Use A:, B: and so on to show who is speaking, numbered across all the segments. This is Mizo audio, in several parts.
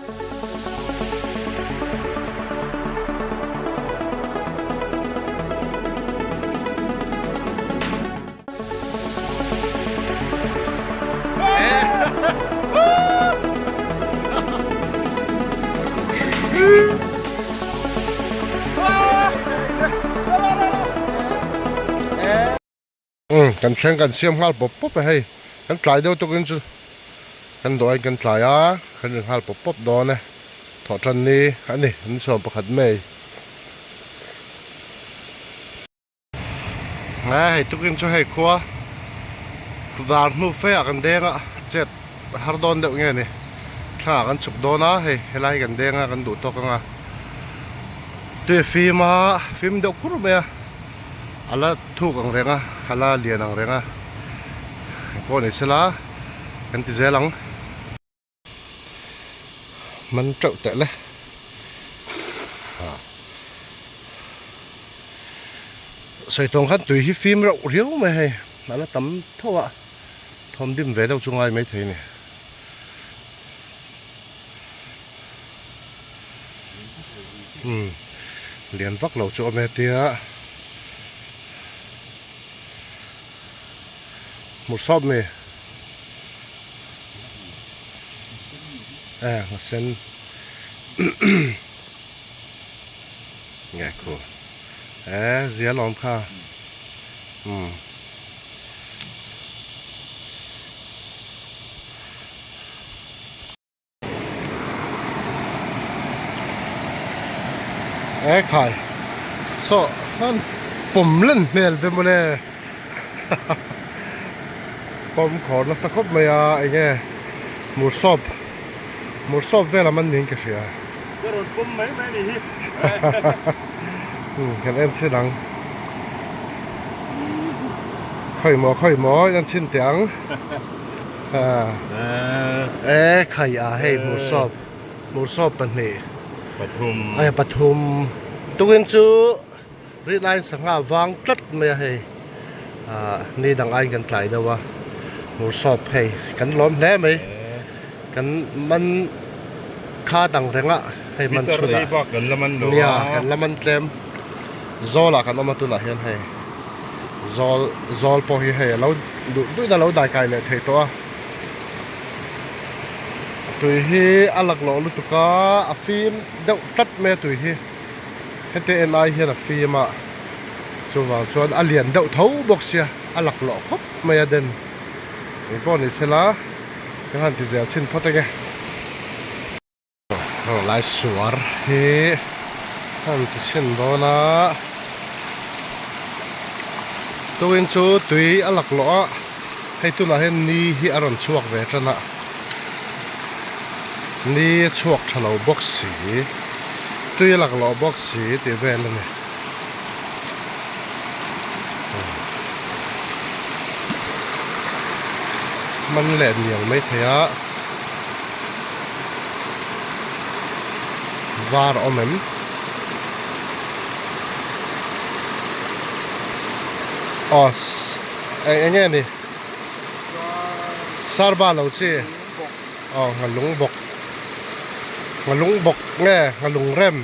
A: Umm kan thleng kan siam nghal pawp pawp e hei kan tlai deuh tukin chu kan dawh ain kan tlai a kan ri nghal pawp pawp dawn e thawh tan ni a ni ni 11 May. He hei tukin chu hei khua dar hnu fe ah kan deng a chet har dawn deuh nge ni thla ah kan chhuk dawn a hei helai hi kan deng a kan duh tawk ang a tui a fim a fim deuh kur mai a a la thuk ang reng a a la lian ang reng a engpawh ni sela kan ti zel ang. Man teuh teh le sawi tawng khan tui hi fim reuh riau mai hei a la tam tho a thawm dim ve deuh chu ngai mai thei a ni. Umm lian vak lo chu awm e tia hmu sawp mi. Eh a sen nge khu eh zia lawm kha umm eh khai saw an pawm len hmel ve mawle pawm khawr nasa khawp mai a enge mursawp mursawp vel a man niin ka hria
B: ka rawn pawm mai mai a ni hi
A: umm kan en chhin ang khawi maw khawi maw en chhin teh ang e khai a hei mursawp mursawp pahnih
B: pathum
A: ai pathum tukin chu Rin aiin sangha a vang tlat mai a hei ah ni dang aiin kan tlai deuh a mursawp hei kan lawm hle mai kan man kha dang reng a hei man chhun ah nia kan la man tlem zawl ah kan awm a tunah hian hei zawl zawl pawh hi hei a lo duh duh in a lo dai kai leh thei tawh a tui hi a laklawh lutuk a a fim deuh tlat mai a tui hi. Heti en ai hian a fim a, chuvang chuan a lian deuh tho bawk sia, a laklawh khawp mai a den. Engpawh ni sela ka han ti zel chhin phawt enge. Lai suar hi ka han ti chhin dawn a, tukin chu tui a laklawh a, hei tunah hian ni hi a rawn chhuak ve tan a. Ni a chhuak tha lo bawk si, tui a laklawh bawk si tih vel a ni. Man leh niang mai thei a, var a awm em? Aw eng enge ni? Sarba lo chi aw nghalung bawk nghalung bawk nge nghalung rem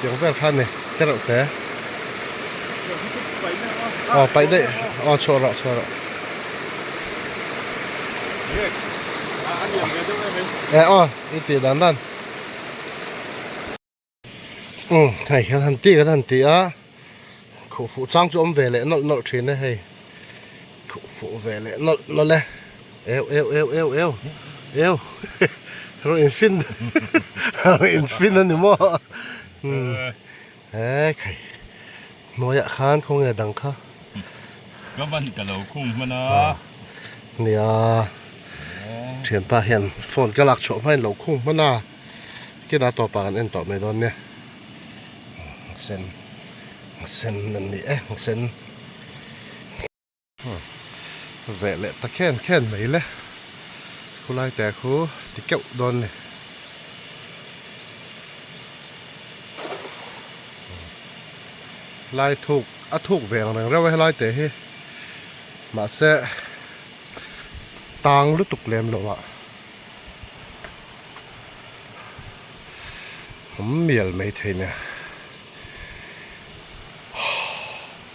A: tiang vel kha a ni te reuh te aw paih daih aw chhuah rawh chhuah rawh eh aw i tih dan dan. Umm hei hian han tih kan han tih a khuh fuh chang chu awm ve leh nawlh nawlh thin e hei khuh fuh ve leh nawlh nawlh e eu eu eu eu eu eu rawn in fin rawn in fin a ni maw umm he khai hnuaiah khan khawnge dang kha
B: ka ban ka lo khung hman a
A: nia thianpa hian phone ka lak chhuah hmain lo khung hman a. Kina tawpah kan en tawh mai dawn nia sen sen an ni e sen veh leh ta khen khen mai le khulai te khu ti keuh dawn ni lai thuk a thuk ve ang reng reuh a helai te hi mahse tang lutuk lem lo ah. Awm mial mai thei nia.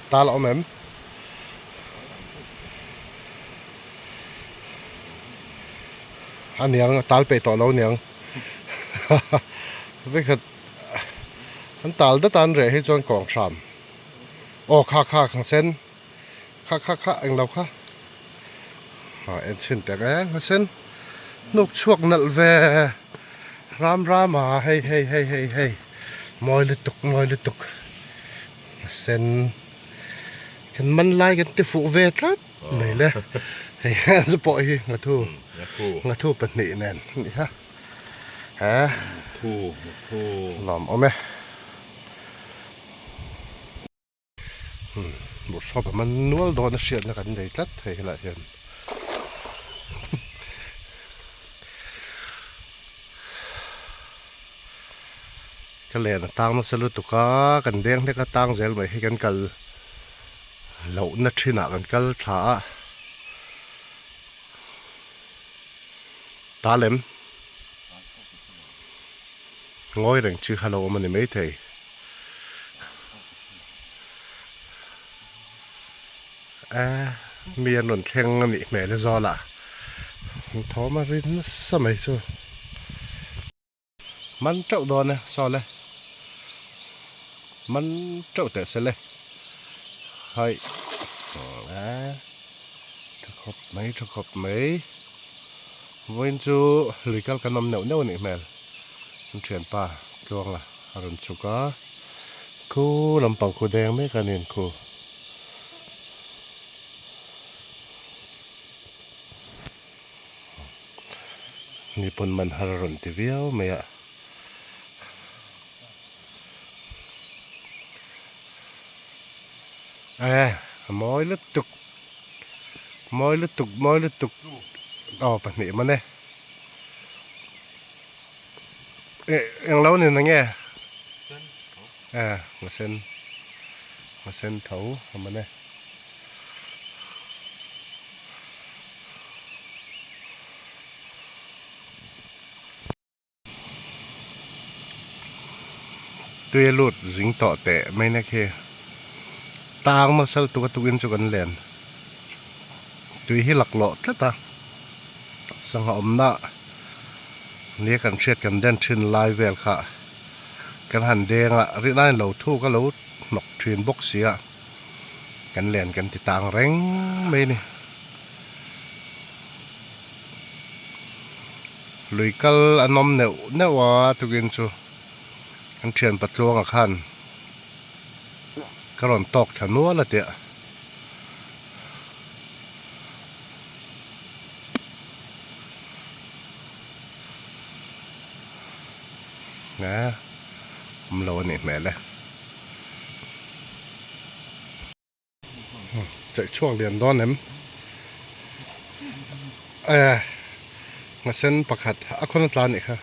A: Tal a awm em? A niang a tal peih tawh lo niang. Vekhat an tal dat a an reh hi chuan kawng hram. Aw kha kha nghasen kha kha kha englo kha ah en chhin teh ang e nghasen hnuk chhuak nalh ve ram ram a hei hei hei hei hei mawi lutuk mawi lutuk nghasen kan man lai kan ti fuh ve tlat mai le hei chu pawh hi nghathu nghathu pahnih nen a ni a he lawmawm e. Bawrhsawp a man nual dawn a hriatna kan nei tlat thei helaiah hian ka len a tang nasa lutuk a kan deng hlek a tang zel mai hi kan kal lohna thinah kan kal thla a ta lem ngawi reng chi kha lo awm a ni maithei. Eh mi an rawn thleng a nih hmel e zawl ah an thawm a ri nasa mai chu man teuh dawn e saw le man teuh teh se le hai eh tha khawp mai tha khawp mai vawiin chu lui kal kan awm neuh neuh a nih hmel an thianpa tluanga. A rawn chhuk a, khu lampang khu deng mek a ni khu. Ni pawn man har a rawn ti viau mai a. Eh, a mawi lutuk, mawi lutuk, mawi lutuk, aw pahnih man e. Eh eng lo ni na nge eh nga sen nga sen tho a man e. Tui a lut zing tawh teh mai na khi tang masal tuk a tukin chu kan len tui hi laklawh tlat a. Sangha awmna nia kan hriat kan den thin lai vel kha kan han deng a, rih laiin lo thuk a lo hnawk thin bawk si a, kan len kan ti tang reng mai a ni. Lui kal a nawm neuh neuh a tukin chu kan thian patluanga khan ka rawn tawk thla nual a tia. Nge awm lo a nih hmel e. Chaih chhuak lian dawn em? Eh nghasen pakhat a khawn a tla a nih kha.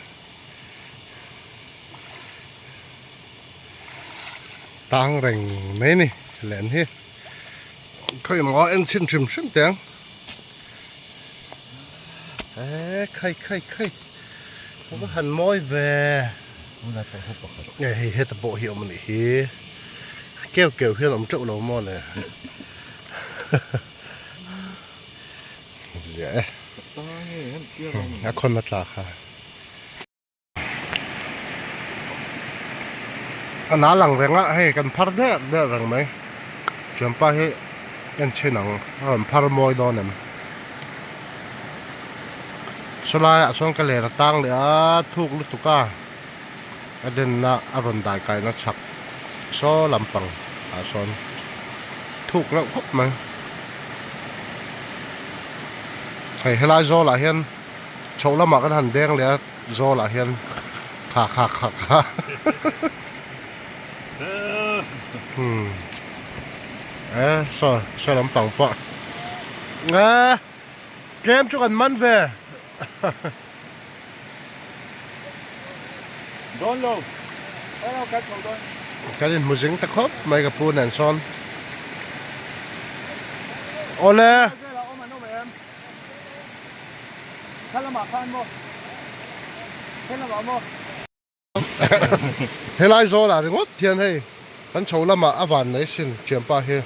A: Tang reng mai a ni len hi. Khawi maw en chhin hrim hrim teh ang. Eh khai khai khai a va han mawi ve nge hei heta pawh hi awm a nih hi keu keu hian awm teuh lo maw le ziah e a khawn a tla kha. A na lang reng a hei kan phar der der reng mai thianpa hi en chhin ang a rawn phar mawi dawn em sawlai ah sawn ka len a tang leh a thuk lutuk a a denna a rawn dai kaina chhak saw lampang ah sawn thuk reuh khawp mai hei helai zawl ah hian chhoh lamah kan han deng leh a. Zawlah hian kha kha kha kha hmm eh saw saw lampang pawh eh tlem chu kan man ve
B: dawn lo kan chho dawn
A: kan inhmu zing ta khawp mai ka pu nen sawn awle Helai zawlah ringawt hian hei kan chho lamah a van mai sin thianpa hi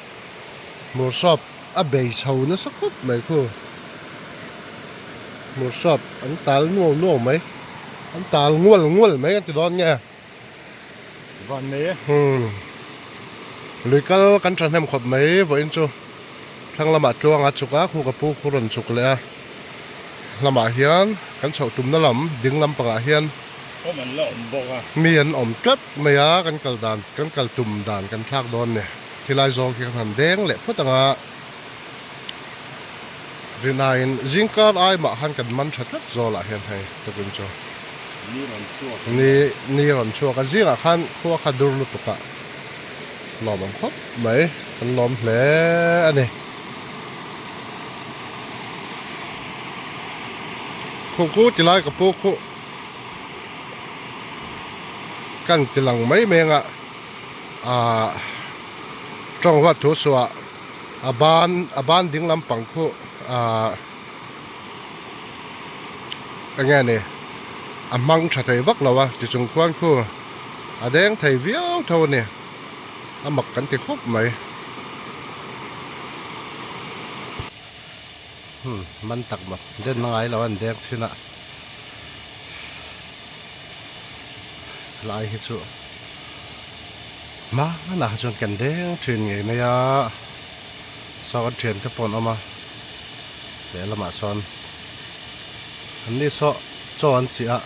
A: hmursawp a bei chho nasa khawp mai khu. Hmursawp an tal nuau nuau mai an tal ngual ngual mai kan ti dawn nge.
B: Van nei e.
A: Umm lui kal kan thahnem khawp mai vawiin chu thlang lamah tluang a chuk a khu ka pu khu rawn chuk leh a lamah hian kan chhoh tumna lam ding lampangah hian
B: Awm an la awm bawk a.
A: Mi an awm tlat mai a kan kal dan kan kal tum dan kan thlak dawn ni thilai zawng khi kan han deng leh phawt ang a rinaiin zingkar ai mah khan kan man tha tlat zawlah hian hei tukin chu.
B: Ni rawn chhuak a.
A: Ni ni rawn chhuak a zingah khan khua kha dur lutuk a lawm ang khawp mai kan lawm hle a ni. Khuh khu ti lai ka pu khuh kan ti lang mai mai anga ahh tawng huat thu suah a ban a ban ding lampang khuh ahh. Enge ni a hmang tha thei vak lo a tichung khuan khu a deng thei viau tho a ni a mak kan ti khawp mai hmm man tak maw den na ngai lo a an deng chhin a lai hi chu hmanah chuan kan deng thin ngei mai a. Saw kan thian te pawh an awm a lehlamah chuan an ni saw chaw an chiah a.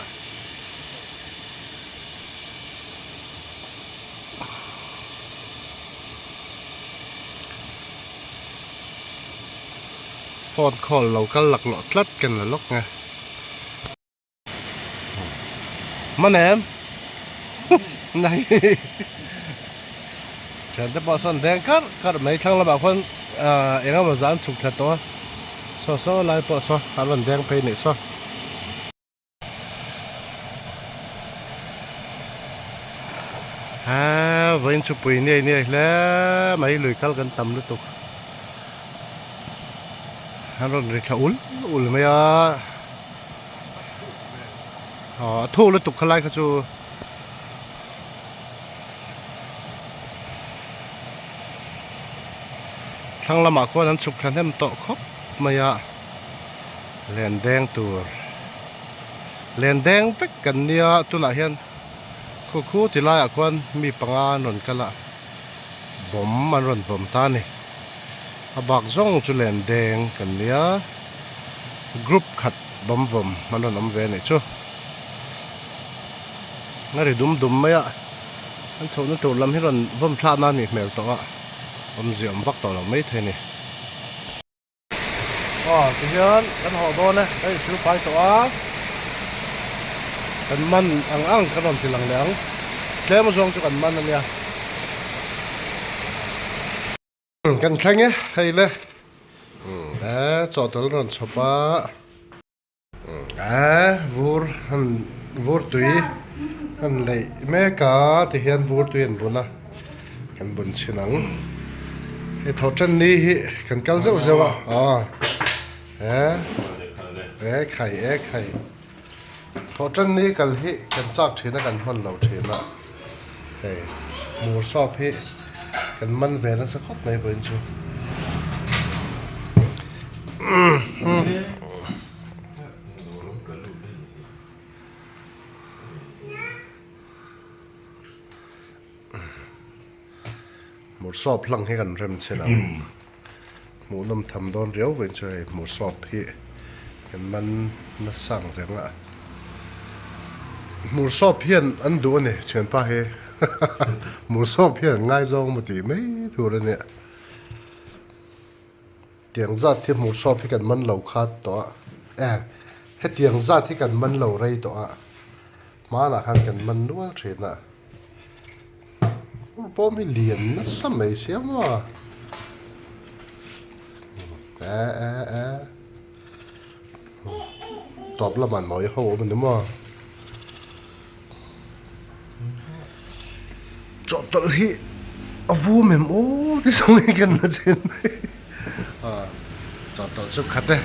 A: Phone call lo kal laklawh tlat ken la lawk nge. Man em nai thian te pawh sawn deng kar kar mai thlang lamah khuan ah eng emaw zan chhuk thla tawh a saw saw lai pawh saw an rawn deng phei nih saw. Aa vawiin chu pui niai niai hle mai lui kal kan tam lutuk an rawn ri thla ul ul mai a. A thuk lutuk kha lai kha chu thlang lamah khuan an chhuk thla hnem tawh khawp mai a len deng tur len deng vek kan nia tunah hian khu khu ti laiah khuan mi panga an rawn kal a bawm an rawn vawm ta a ni a bak zawng chu len deng kan nia. Group khat bawm vawm an rawn awm ve a nih chu. A ri dum dum mai a, an chhohna tur lam hi rawn vawm thlakna a nih hmel tawh a, awmzia awm vak tawh lo maithei a ni. Aw tihian kan haw dawn e, kan inchhir fai tawh a, kan man ang ang kan rawn ti lang leh ang, tlem zawng chu kan man a nia. Kan thleng e hei le e chawhtawlh an rawn chhawp a e vur an vur tui an leih mek a tihian vur tui an bun a kan bun chhin ang hei thawh tan ni hi kan kal zeuh zeuh a aw e e khai e khai thawh tan ni kal hi kan chak thin a kan hman lo thin a. Hei hmur sawp hi kan man ve nasa khawp mai vawiin chu. Hmur sawp hlang hi kan rem chhin ang. Hmuhnawm tham dawn riau vawiin chu hei hmur sawp hi kan man nasa ang reng a. Hmur sawp hian an duh a ni thianpa hi hmur sawp hian an ngaizawng maw tih mai tur a nia. Tiang zat hi hmur sawp hi kan man lo khat tawh a eh hetiang zat hi kan man lo rei tawh a hmanah khan kan man nual thin a. Pawm hi lian nasa mai sia maw e e e tawp lamah nawi ho awm a ni maw chawhtawlh hi a vum em aw ti zawng hi kan la chen mai chawhtawlh chu khat e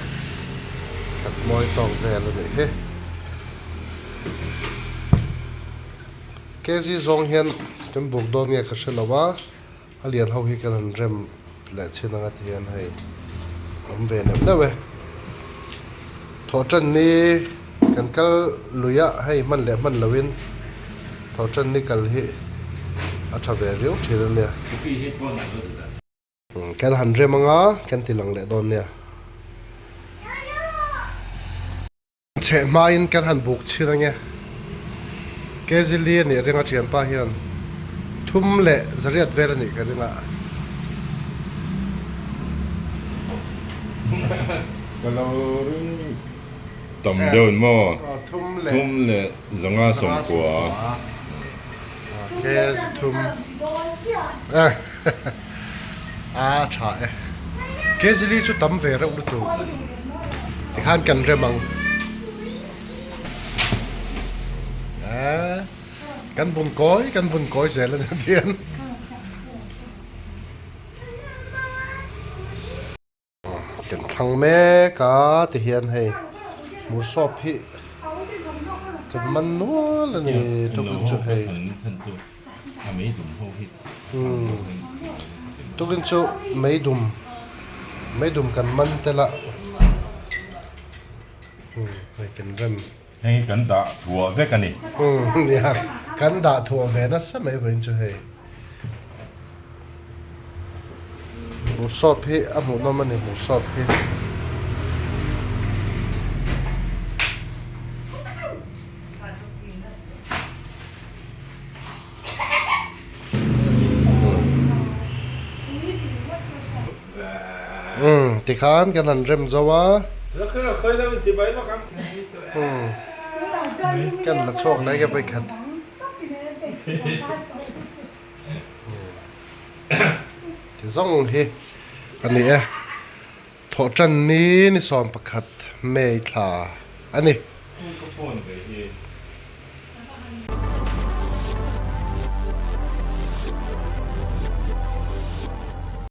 A: khat mawi tawk vel a nih hi. Kg zawng hian kan buk dawn nge ka hre lo a, a lian ho hi kan han rem leh chin anga ti hian hei awm ve neuh neuh e. Thawhtan ni kan kal lui a hei hman leh hman loin thawhtan ni kal hi a tha ve riau thin a nia. Kan han rem anga kan ti lang leh dawn nia. Chheh hmain kan han buk chhin ange. KZ Li a nih ringa thianpa hian thum leh zariat vel a nih ka ring a.
B: Ka lo ring tam deuh maw? Thum leh zanga sawmkua.
A: KZ thum. A tha e. Kezili chu tam ve reuh lutuk. Tikhan kan rem ang. Kan bun kawi kan bun kawi zel a ni tian. Kan thlang mek a ti hian hei hmursawp hi kan man nual a ni tukin chu hei tukin chu meidum meidum kan man tel a hei kan rem.
B: Hei hi kan dah thuah vek a ni.
A: Nia, kan dah thuah ve nasa mai vawiin chu hei. Hmursawp hi a hmuhnawm a ni hmursawp hi. Umm tikhan kan han rem zo a. Umm kan la chhuak leh nge vawikhat. Ti zawng hi a ni e. Thawhtan ni ni 11 May thla a ni.